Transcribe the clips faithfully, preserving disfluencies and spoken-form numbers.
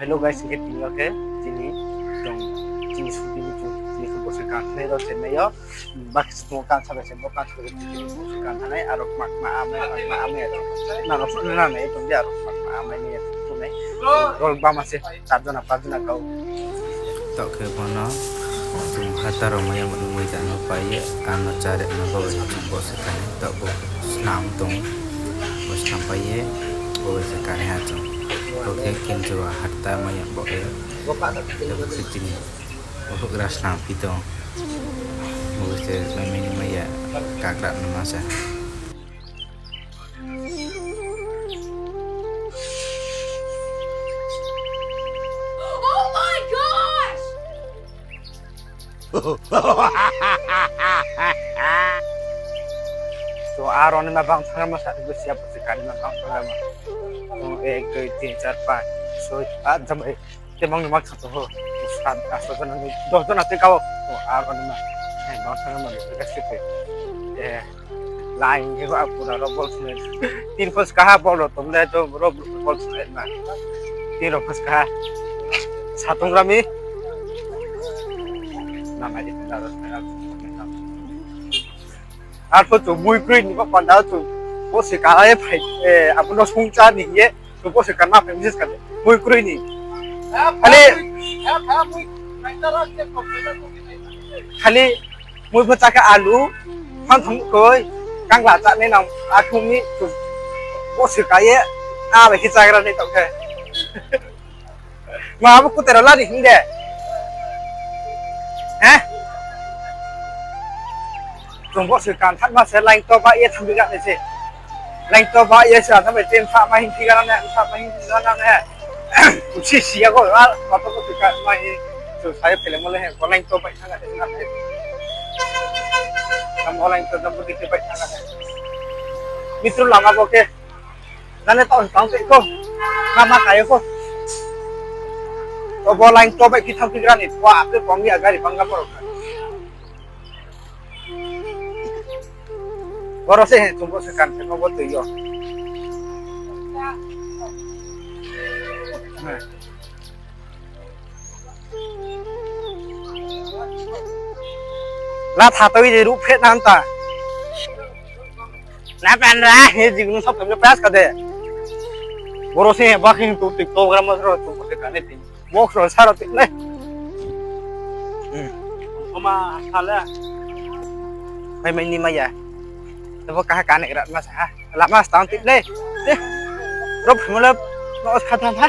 Hello guys, hingkhe tini yo khe chini, chini shooting ni chung, chini khe bosi kan thanai rao Chennai yo. Bakhe se tong kansa bai se, bo kansa bai se chini bosi kan thanai, aro kma kma amai, kma kma amai ya chung. Nang rao phone nang nai tong di, aro kma kma amai ni ya chung nai. Rol bama se, char jona, panch jona kau. Taoh khe bono chung hata rao maya mani mui jano pai ye, ano chare no bo bai chung bosi kanai, taoh bo snam tong. Bo snam pai ye, bo bai se kanai ha chung. Bo khe Kenjua hata maya bo ye. Bo khe chini. Bo houhgra snam phi tong. Bo se mai mai ni maya kagra no ma sa. Oh my gosh! To aro ni ma bang thangrama sa, bo siya bo se kani ma bang thangrama. To ek, dui, tin, char, panch, soi, at, jam, eh, tebang ni ma kha to ho. Sat, asto jona ni, dos jona te kao. To aro ni ma. Eh, bang thangrama ni ka sipe. Eh, line ni ba pura ro bol sung. Tin phos kaha bol ro tom le to ro bol sung ma. Tin ro phos kaha. Satung rami. Nama di tengah ro tengah. Arphuh chung mui kroi ni bo panda chung bo se ka ye phai, eh, abo no sungcha ni ye, chung bo se ka na phai business ka mui kroi ni. Khali, khali mui pho chá khe alu, phanthong kroi, kangla chá nai nang akhung ni chung bo se ka ye, a bai khe chagra nai tong khe. Ma abo kutai rao lari hing de. He? Chung bo se kan thanma se line to ba ye thanng bigra nai se. Line to ba ye se, thanng bai thanng ma hing bigra nai, thanng ma hing bigra nai. Usi si ya ko, a, ma to bo se kan ma hing. Chung sa ye phele mo le he, ko line to ba thanng nai. Tamo line to jam bo se ba thanng nai. Mitru lama bo khe. Nane tao tang tei ko. Nama kayo ko. To bo line to bai kithang kigra ni. Wa, ape kong ya gari bangga borok. Boro se he, chung bo se kan, chung bo tui yo. La thatoi de ruh phet nan ta. Na pan ra, he jignu sab thamle pas ka de. Boro se he, bakhe to tik to gram sro to ko de kane tin. Box ro saro tik le. Hmm. Oma sale. Mai mai ni maya. Tebo kaha kane rat mas ha. Lama stang tik le. Eh. Rob mala no khatham ha.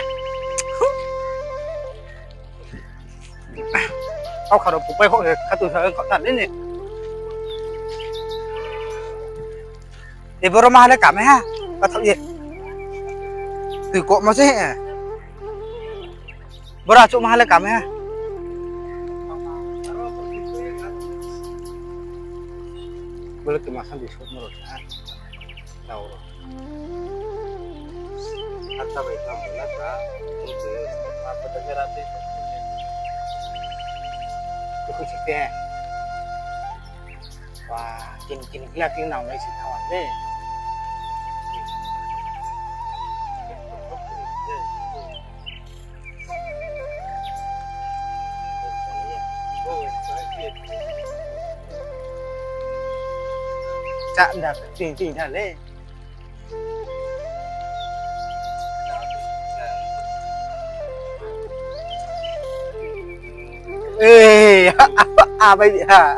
Kau kharo pupai kho kha tu sa kho ta ni ni. E boro ma hale kame ha. Ka thok ye. Tui kok ma se he. Boro achuk ma hale kame ha. Bole tui ma san di sot mo ro ha. Tau ro. Ata bai tang bai na ka. Apa ta kera te. Tuku sik te. Wah, kin kin kila kin nang nai sik thawan de. Chak da, ting ting da le. Eh, apa ini ha?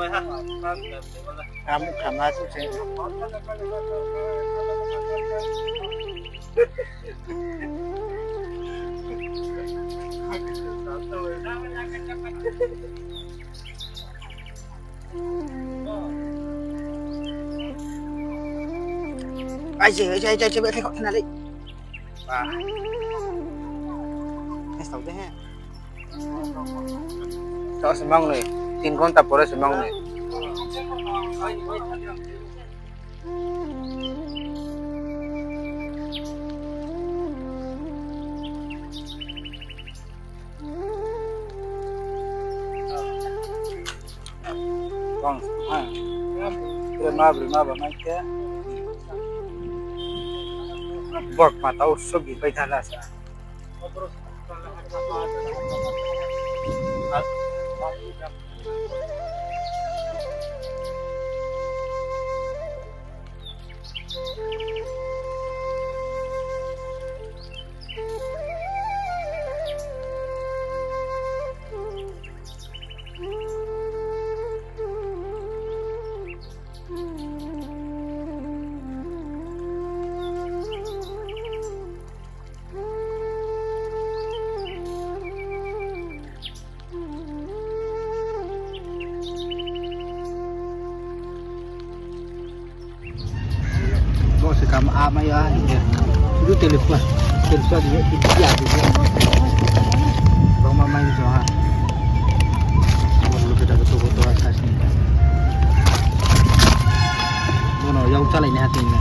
Am khama su se. Ai se, ai se, ai se, ai se, bai khe kok thana le. Ba. Nai sao de he. Taoh se mang noi. Tin ghonta pore se mang noi. Bang, ha. Broi ma, broi ma ba mai khe. Bok ma tau sogi pai thala sa. Bo se kam a mai ya, ni de. Sudu telefon, telefon ni ya, ni ya. Bo ma mai jo ha. Bo lu ke da to to ha sa sini. Bo no yau chalai ni ha tin na.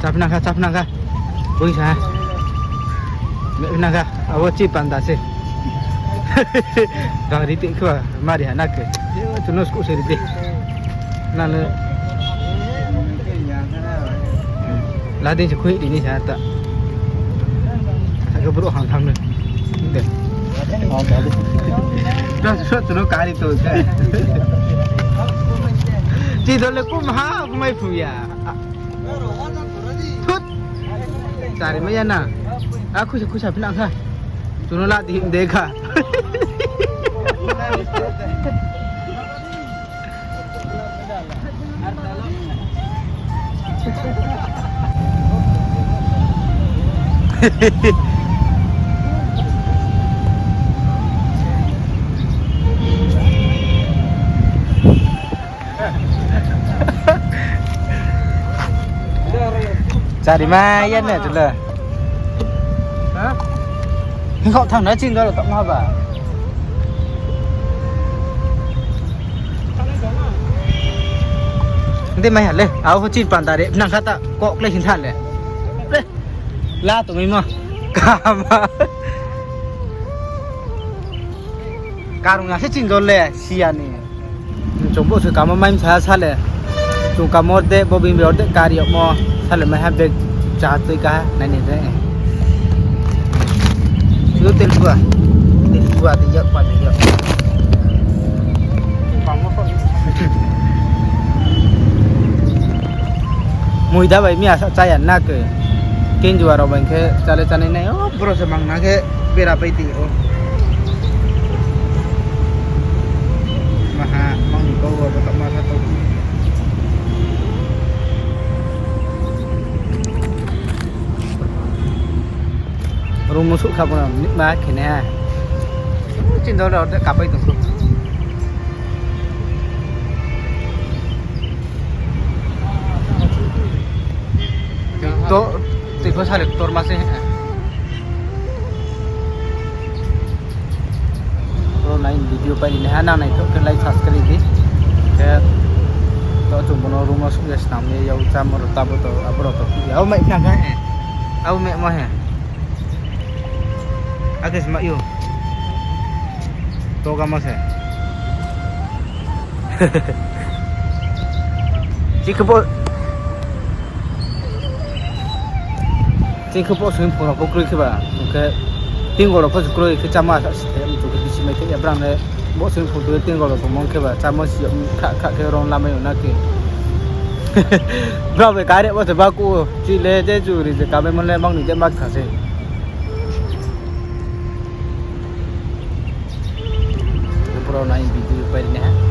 Chapnang kha, chapnang kha. Boi sa. Nang kha, abo chi panda se. Gari te kho, mari ha na ke. Chuno sku se ri de. Nang le. Lading se khui di ni sa ta. Sa ke brouh hang tham le. De. Dong so chuno kari to. Chi dol le kum ha, kumai phu ya. Thut. Chari mai ya na. A khuisa khuisa phi nang kha. Chuno la di him de kha. Chari mai ya ne, chulo. Ha? Hingkho thang na chin dol tong ha ba. Nde mai ha le, au ho chin panda re, nang kha ta, kok le hin tha le. Le. La tongmai ma. Kama. Karung ya se chin dol le, siya ni. Chung bo se kamo mai msa sa le. Chung kamo de, bo bini orde kari yagmo. Sa le mai ha bag cha tui ka, nai ni de. Yo telpua. Telpua de yak pa de yak. Moida bai miya sa chaya na ke. Kenjua rao bai khe chale chanai nai. O, boro se mang na khe bera pai ti o. Maha, mang ni kau bo, bo tama sa tau. Room no suh kha bo no, ma khe nai ha. Chin dol rao de kapai tong. To, tei pho sale ktorma se. Ro nai video pai ni ha, nang naithoh khe like, subscribe di. Khe to chung bo no room no suh ye snam ye yag chámo rao tabo to, abo rao to phi ya. Abo mai na kha, abo mai mo he. Akhe se mai yo. To kamo se. Chikhe bo, chikhe bo swimming pool rao pho kroi khe ba, hing khe tingol rao pho se kroi khe chámo asa si the, mchu khe bisi mai khe ya brang le bo swimming pool tui tingol rao tongmo khe ba chámo si yo, khah khah khe ron lamai yo na khe. Brao bai kare bo se ba ku, chi le je chu ri je kamaimo le mang ni je ma kha se. Brao nai video pai ri nai ha.